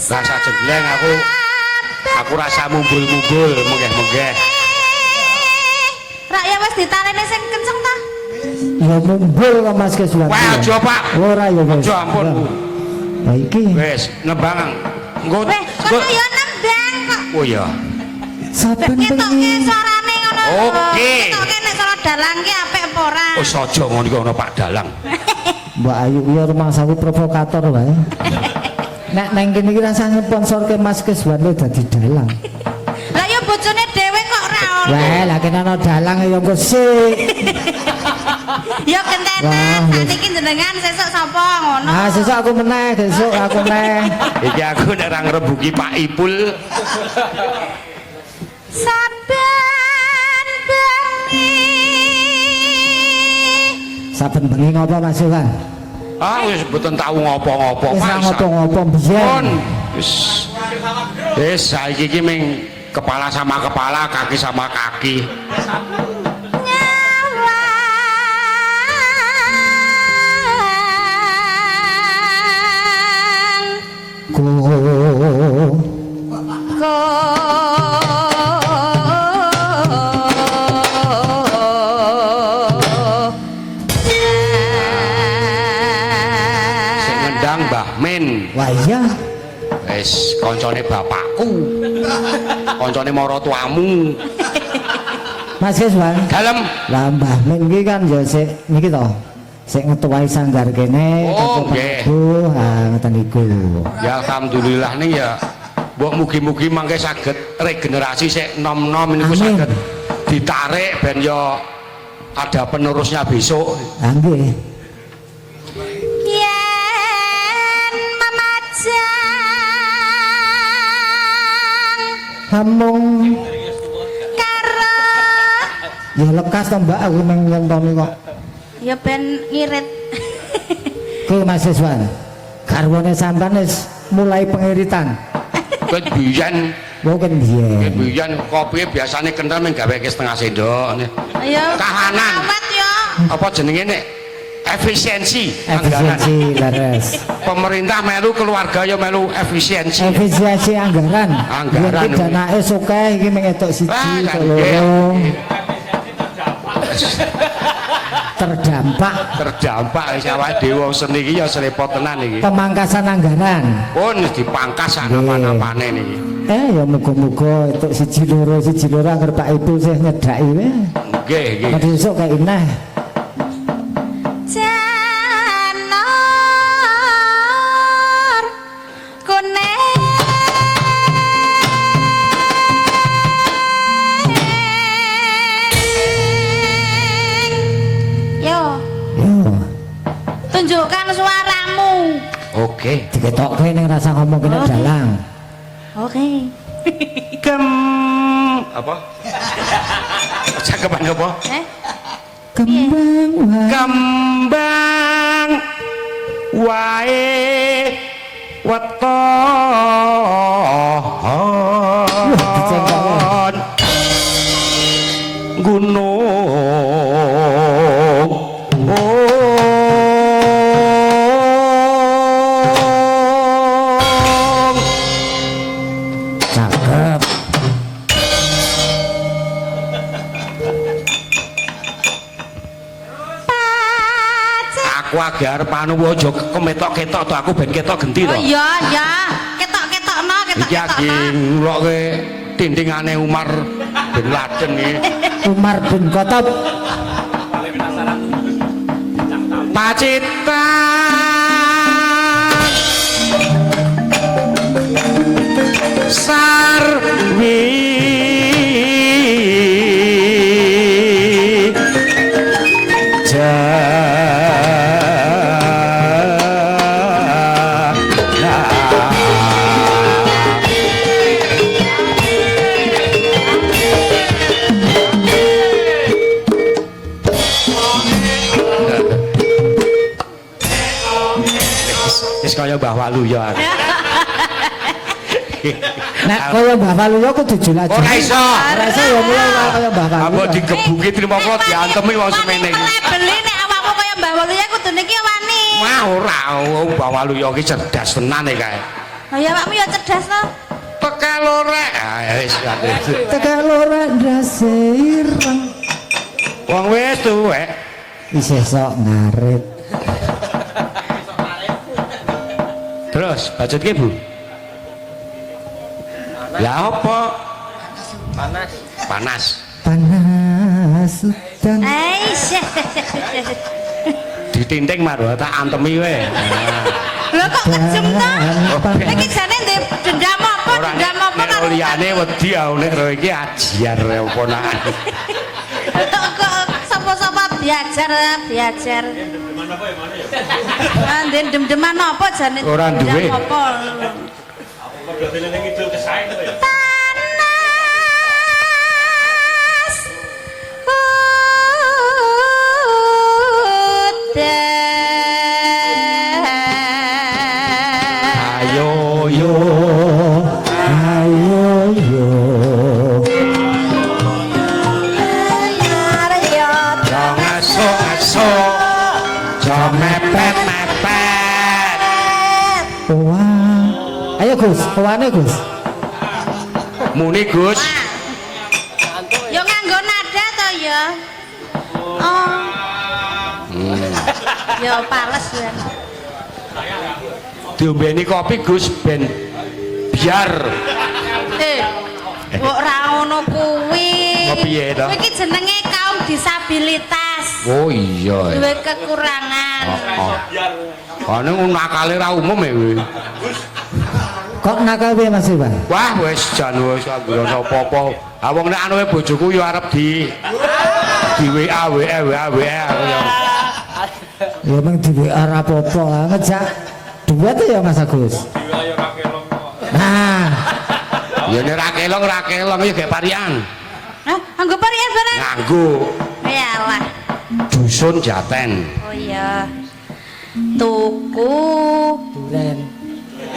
Rasa jengleng aku. Aku rasa mumbul-mumbul, munggeh-munggeh. Rak ya wis ditalene sing kenceng ta? Ya mumbul kok Mas Kiswan. Wah, aja, Pak. Ora ya wis. Aja ampun. Lah iki Wis, nembang. Engko Weh, kono ya nembang kok. Oh iya. Saben Ketoke bengi. suarane ngono lho. Oke. Ketoke nek suara dalang ki apik apa ora? Wis aja ngono iku ana Pak Dalang. Mbak Ayu ki ya rumangsaku provokator wae. Nek neng kene iki rasah nyponsorke Mas Kiswan lho dadi dalang. Lah ya bojone dhewe kok ora ono. Wah, lah kene ana dalang ya engko sik. Ya gentenan, Wah, wis. saniki jenengan sesuk sapa ngono. Ah, sesuk aku meneh, besok aku meneh. Iki aku nek ora ngrebuki Pak Ipul. Saben bengi. Saben bengi ngopo Mas Iwan? Ah wis mboten tau ngopo-ngopo Wis Pak. ora ngopo-ngopo biyen. Pun wis. Wis saiki iki ming kepala sama kepala, kaki sama kaki. Nyawang Ku ko Sing ngendang Mbah Min. Wah iya. Wis koncone bapakku. Koncone maratuamu. Mas Kiswan. Dalem. Lah Mbah Min iki kan ya sik niki to. Sik ngetuai sanggar kene, Oh, kanca nggih. penabuh, ah ngoten niku. Ya alhamdulillah nih ya. Mbok mugi-mugi mangke saged regenerasi sik nom-nom niku Amin. saged ditarik ben ya ada penerusnya besok. Ah nggih. Yen memajang Hamung karo ya lekas to Mbak aku meng nyontoni kok. Ya ben ngirit. Ku Mas Iswan. Garwane sampean wis mulai pengiritan. Ket biyen, Mungkin ket biyen. biyen kopi biasane kental mung gaweke setengah sendok. Ya Kahanan. awet ya. Apa jenenge nek efisiensi anggaran. Efisiensi leres. Pemerintah melu, keluarga ya melu efisiensi. Efisiensi anggaran. Anggaran. Biyen ki danake sokeh iki mung entuk siji Wah, entuk nggih. loro. Terdampak Terdampak wis awake dhewe wong seni iki ya serepot tenan iki. Pemangkasan anggaran. Pun dipangkas sak napa-napane niki. Eh ya muga-muga entuk siji loro angger Pak Ibu sih nyedhaki wae. Nggih, nggih. Padha esuk kayak ineh. Janur kuning yo. Yo, Tunjukkan suaramu. Oke. Diketokke ning rasa ngomong kene Oke. dalang. Oke. Gem apa? Cakepan apa? Eh, Kembang wae. Kembang wae weton Dicengkokne. Gunung. Oh. Cakep. Aku age arep anu aja kemetok-ketok to, aku ben ketok genti to. Oh iya iya, ketok-ketokno, Iki agi ketok-ketokno. ngulokke tintingane Umar bin Laden iki. Umar bin Khattab. Pacitan Sarwi Wis kaya Mbah Waluyo aku. Nek kaya Mbah Waluyo kudu jelajah. Ora iso. Ora iso ya mulai kaya Mbah Waluyo. Apa digebuki trimo kula diantemi wong semene iki. Beli nek awakmu kaya Mbah Waluyo kudune iki wani. Wah ora, oh, Mbah Waluyo iki cerdas tenan e kae. Oh ya awakmu ya cerdas to. Tekalorek. Ah wis Tekalorek ndase ireng. Wong wis tuwek. Isih sok ngarit. Terus bacutke, Bu. Lah apa? Panas. Panas. Panas udan. Eish. Ditinting marwa tak antemi wae. Lho kok kejem to? Panas. Iki jane ndek dendam apa? Ora Dendam apa nek karo liyane wedi aku nek ro iki ajiar apa nak. Kok kok sapa-sapa diajar diajar. Ah, ndem-deman apa jane? Ora duwe. Dendam apa? Panas udan. Ayo yo. Ayo yo. Jo ngasuk-ngasuk. Jo mepet-mepet. Wah. Ayo Gus, owane Gus. Muni Gus. Ya nganggo nada to ya. Oh. Ya pales ya. Diombeni kopi Gus ben biar. Kok ora ngono kuwi. Apa piye to? Kuwi iki jenenge kaum disabilitas. Oh iya. Duwe kekurangan. Oh. Ane nakale ra umum ya kuwi. Kok nakal piye Mas Iwan? Wah wis jan wis anggere apa-apa. Ha wong nek anu bojoku ya arep di WA WA WA WA aku ya. Ya meng di WA ora apa-apa, ngejak duet ya Mas Agus. Nah, Ya nek ra kelong ya gek parian. Hah, anggo parian barang. Nganggo Yalah. dusun Jaten. Oh iya. Tuku duren.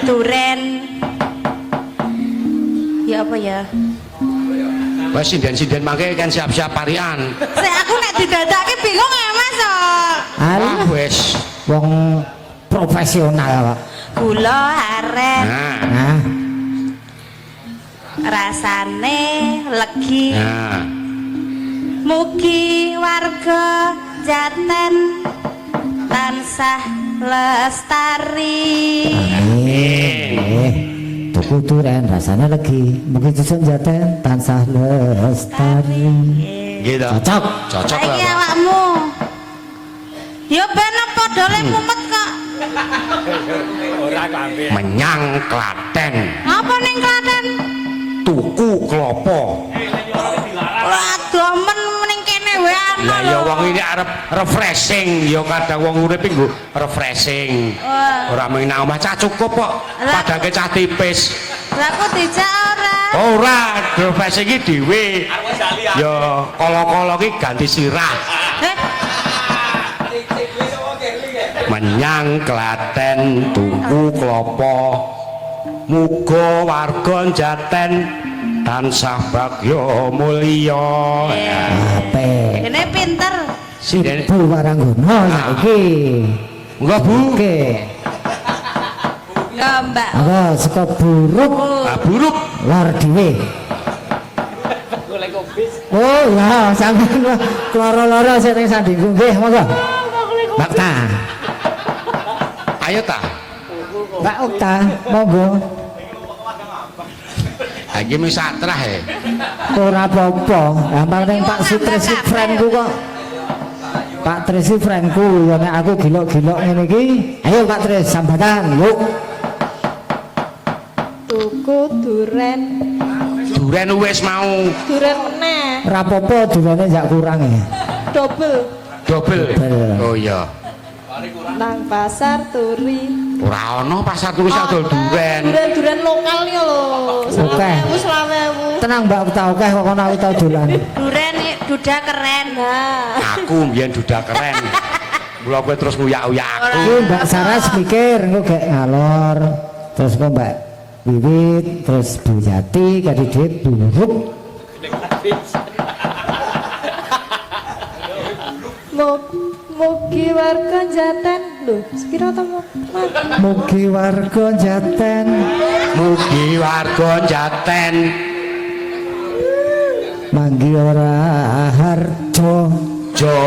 duren. Ya apa ya? Wes sinden-sinden mangke kan siap-siap parian. Sik aku nek didadake bingung ya Mas. Wah Alah, wis. wong profesional kok. Gula aren Nah. Nah, rasane legi. Nah. Mugi warga Jaten tansah lestari. amin. Tuku duren rasane legi. Mugi dusun Jaten tansah lestari. Nggih to. Cocok. Cocok lah. Saiki Pak. awakmu. Ya ben padha le mumet kok. Menyang Klaten. Ngapa ning Klaten? Tuku klopo. Ora domen ning kene wae ana. Lah ya lho. wong ini arep refreshing, ya kadang wong urip iki nggo refreshing. Wah. Ora mung nang omah cah cukup kok. Lah- Padake cah tipis. Lah aku dijak ora. Ora, refreshing iki dhewe. Ya kala-kala iki ganti sirah. Eh, Menyang Klaten tuku klopo. Muga warga Jaten tansah bagya mulya. Apik. Kene pinter. Sinden. Ibu Waranggono saiki. Monggo Bu. Oke. Enggak, Mbak. Apa saka buruk Ah buruk. lor dhewe. Oh ya, sampeyan loro-loro sing ning sandingku nggih, monggo. Mbak Ta. Ayo ta. Mbak Okta, monggo. Ha iki mung satrah e. Ora apa-apa. Gampang ning Pak Sutris iki friendku kok. Pak Tris iki friendku, ya nek aku gilok-gilok ngene iki. Ayo Pak Tris sambatan, yuk. Tuku duren, Duren wis mau duren meneh, Ora apa-apa durene jak kurang ya. double dobel. Dobel. Oh iya. nang pasar turi. Ora ana pasar turi adol duren. Duren-duren lokal ya lho. Oke. 20.000, 20.000. Tenang Mbak Okta, akeh kok kono aku tau dolan. Duren duda keren. Nah, Aku mbiyen duda keren. Mula kowe terus nguyak-uyak aku. Kuwi Mbak Saras mikir engko gek ngalor. Terus kok Mbak Wiwit, terus Bu Yati, kadi dhuwit buruk. mugi warga Jaten lho, sepiro to Mas? Mugi warga Jaten Mugi warga Jaten manggi ora harjo. Jo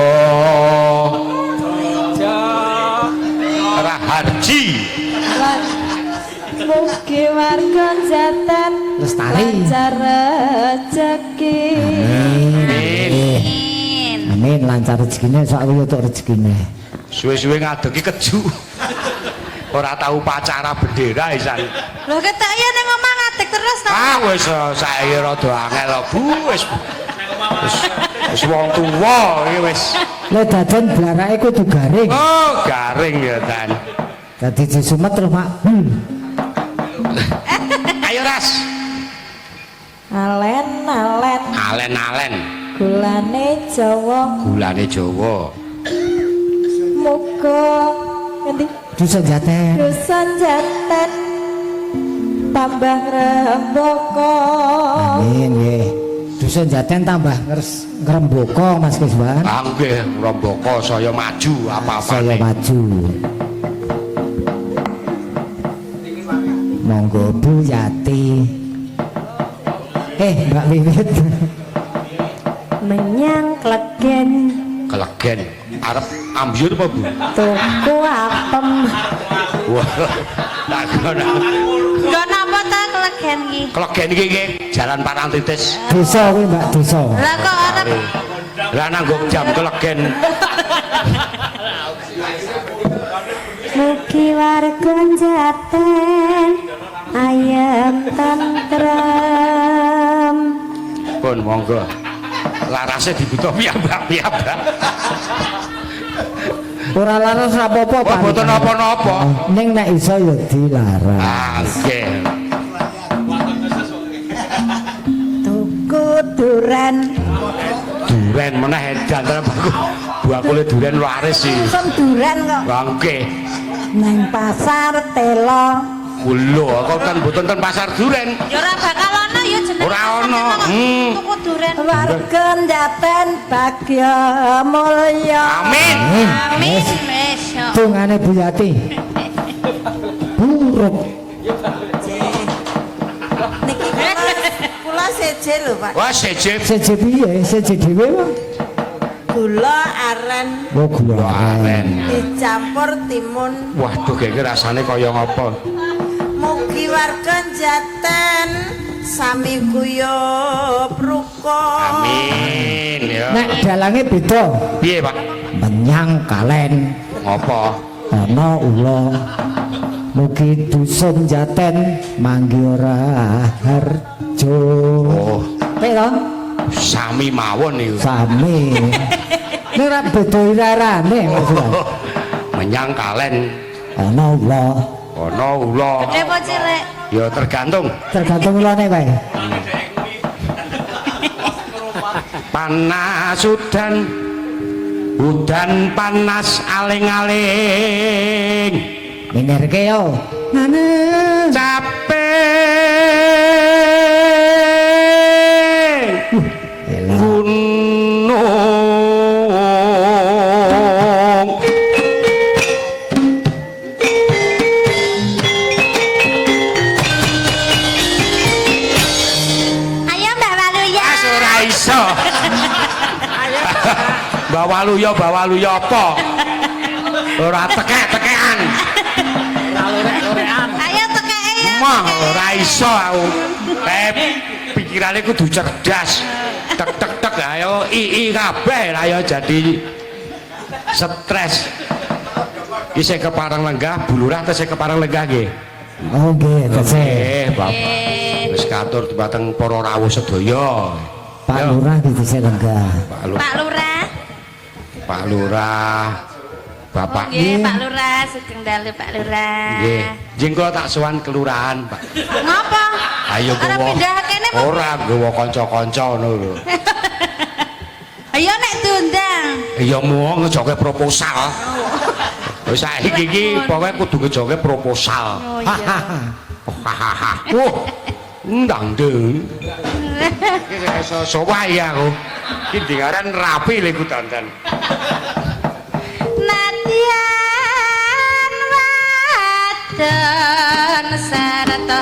Raharji. Mugi warga Jaten Lestari. Lancar rejeki. Amin. Amin. Amin, lancar rezekine, sok aku yo tok rezekine. Suwe-suwe ngadegi keju. Ora tau upacara bendera isan. Lho ketok ya ning omah ngadeg terus ta. Ah wis saiki rada angel Bu, wis. Wis wong tuwa iki wis. Le dadan blarake kudu garing. Oh, garing ya Dan. Dadi disumet terus mak. Ayo Ras. Alen alen Alen-alen gulane Jawa gulane Jawa. Muga ngendi Dusun Jaten. Dusun Jaten tambah rembaka. Amin nggih. Dusun Jaten tambah ngrembaka Mas Kiswan. Ah nggih, ngrembaka saya maju apa-apane. Saya maju. Monggo Bu Yati. Mbak Wiwit. Menyang Klegen. Klegen. Arep ambyur apa Bu? Tuku apem. Wah. Tak ngono. Nggo napa ta Klegen iki? Klegen iki nggih Jalan Parangtritis. Desa kuwi Mbak, desa. Lah kok arep Lah nanggo jam Klegen. Mugi warga Jaten ayem tentrem. Pun monggo. Larase dibutuh piyambak-piyambak. Ora laras ora apa-apa, Oh, Pak. boten napa-napa. Ning nek iso ya dilaras. Ah, nggih. Tuku duren. Duren meneh edan tenan bakul. Bakule duren laris iki. Som duren kok. Wah, nggih. Nang pasar telo. Lho, kok kan mboten ten pasar duren. Ya ora bakal ana ya jenenge. Ora ana. Tuku duren. Warga Jaten bagya mulya. Amin. Amin. Amin. Wis. yo. Dungane Bu Yati. Buruk. Niki kula seje lho Pak. Wah, seje. Seje piye? Seje dhewe wae. Gula aren Oh, gula Aren. dicampur timun. Waduh, keke rasane kaya ngapa? Mugi warga Jaten sami guyub rukun. Amin ya. Nek dalange beda. Piye, Pak? Menyang kalen Ngopo? ana ula. Mugi dusun Jaten manggi ora harjo. Oh, Piye to? sami mawon niku. Sami. Nek ora beda irarane Mas. Oh, menyang kalen Ana ula. ana ula. Gede apa cilik? Ya tergantung. Tergantung ulane kae. Panas udan. Udan panas aling-aling. Minerke yo. Nane. Capek. Elah. Gunung. Ayo Mbak Waluya. As ora iso. Mbak Waluya, Mbak Waluya apa? Ora tekek-tekekan. Ayo tekeke ya. Mah ora iso aku. Pikirane kudu cerdas. Tek tek tek ayo i kabeh lah ayo jadi stres. Iki sing kepareng lenggah, Bu Lurah tesih kepareng lenggah nggih. Oh nggih, tesih. Nggih, Bapak. Wis katur dumateng para rawuh sedaya. Pak Lurah nggih tesih lenggah. Pak Lurah. Pak Lurah. Pak Lurah. Bapak. Nggih, Pak Lurah, sugeng dalu Pak Lurah. Nggih. Jeng kula tak sowan kelurahan, Pak. Ngopo? Ayo Ora gowo. pindah kene apa? Ora gowo kanca-kanca ngono lho. Ayo nek diundang. Ya mau ngejoke proposal. Wis saiki iki pokoke kudu ngejoke proposal. Oh iya. Hahaha. Wah, ndang deng. Iki iso sowah ya aku. Iki dingaran rapi lho iku dandan. Nadyan wadon sarta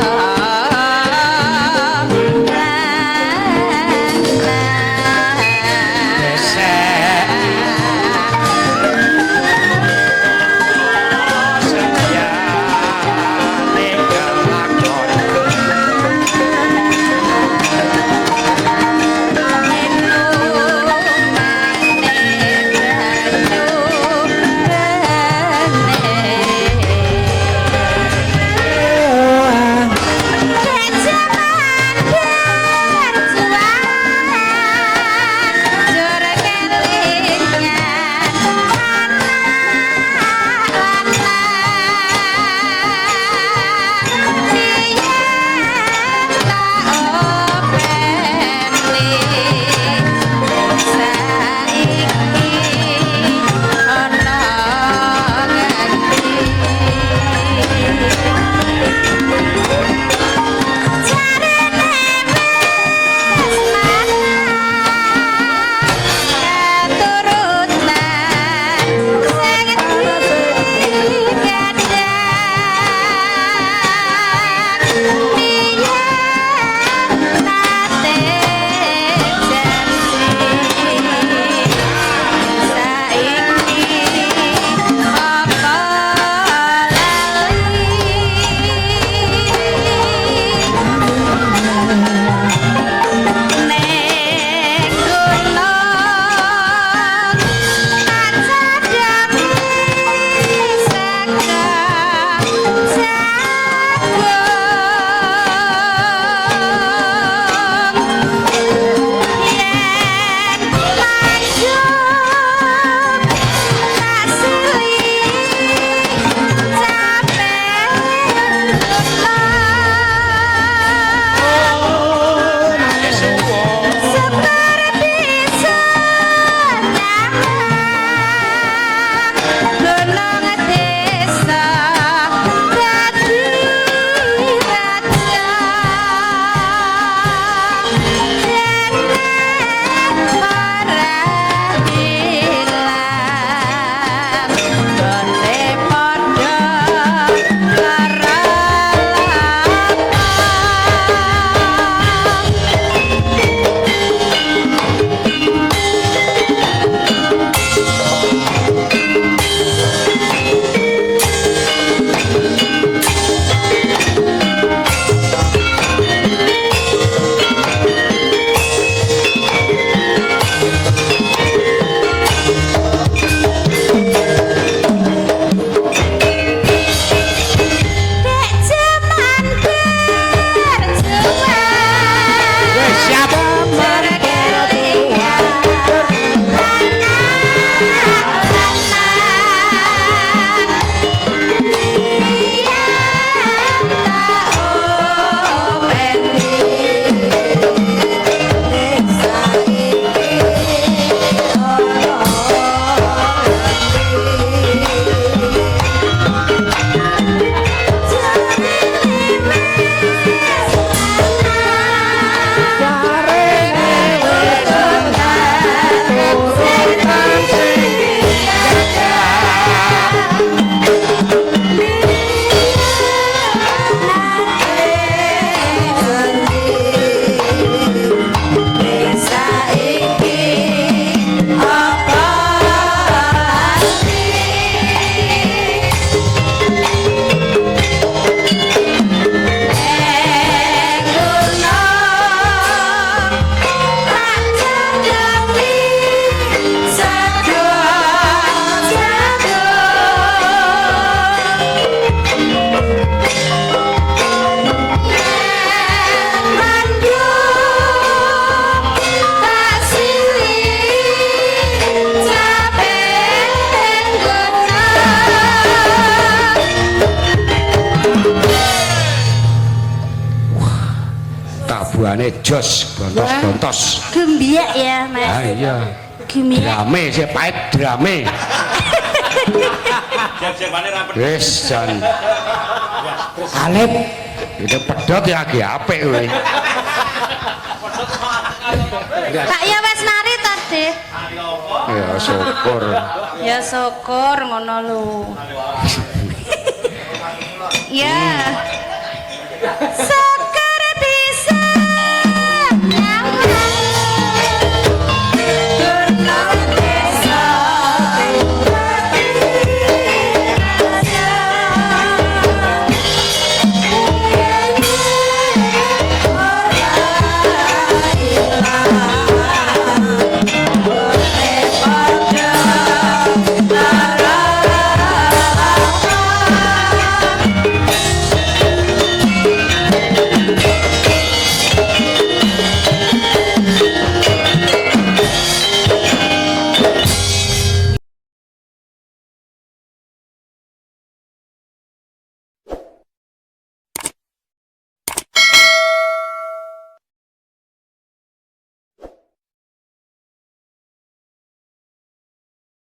Tabuhane jos, bontos-bontos. Gembiak ya, Mas. Ah iya. Gembiak. Drame sih pahit drame. Wis jan. Alip. Itu pedhot ya lagi apik kowe. Pak ya wis nari tadi. Ya syukur. Ya syukur ngono lho. Ya. Sa